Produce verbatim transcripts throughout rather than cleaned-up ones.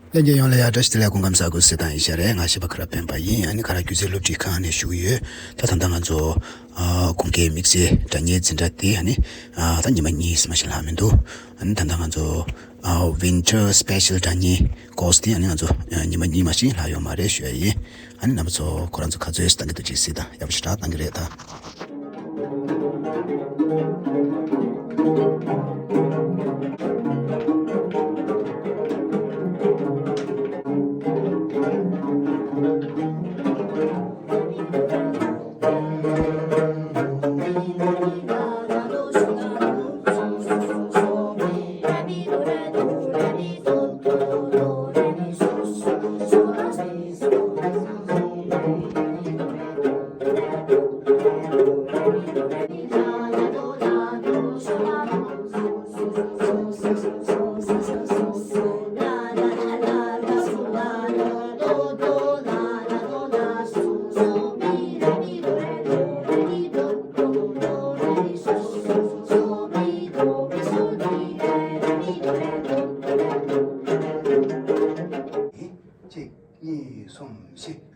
ལྷན་རྒྱས་ཡོངས་ལ་ཡ་བཀྲ་ཤིས་བདེ་ལེགས། སྐུ་ཁམས་བཟང་། སྐུ་གཟུགས་བདེ་ཐང་ཡིན་ཤག་རེད། ང་གཞས་པ་ཁ་རག་སྤེན་པ་ཡིན། ཨ་ནི་ཁ་རག་སྒྱུ་རྩལ་སློབ་ཁྲིད་ཁང་ནས་ཞུ་གི་ཡོད། ད་ད་ལྟ་ང་ཚོ་ཨ་གོང་ཁེ་དམིགས་བསལ་སྒྲ་སྙན་འཛིན་གྲྭ་དེ་ཨ་ནི་ཨ་ད་ཉི་མ་གཉིས་མ་ཞིག་ལྷག་མི་འདུག་ཨ་ནི་ད་ལྟ་ང་ཚོ་ཨ་winter special སྒྲ་སྙན་course དེ་ཨ་ནི་ང་ཚོ་ཨ་ཉི་མ་གཉིས་མ་ཞིག་ལྷག་ཡོད་མ་རེད་ཞུ་ཡ་ཡིན། ཨ་ནི་རྣམ་པ་ཚོ་ཁོ་རང་ཚོ་ག་ཚོད་བཏང་གི་འདུག་ཅིག་གཟིགས་དང་། ཡག་པོ་ཞེ་དྲག་བཏང་གི་རེད་ད། གཅིག་གཉིས། གསུམ། བཞི།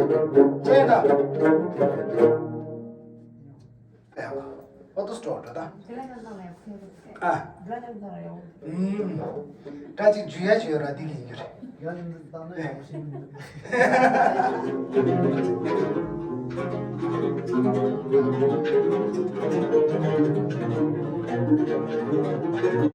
ཅེ་ད། ཨོ་ཏོ་སི་ཊོར་འགྲོ་ད། ཨ། ཨུམ། ད་ཅིག་འཇུ་ཡ་ཅིག་ཡོད་ར་འདི་ལས་འགྱུར།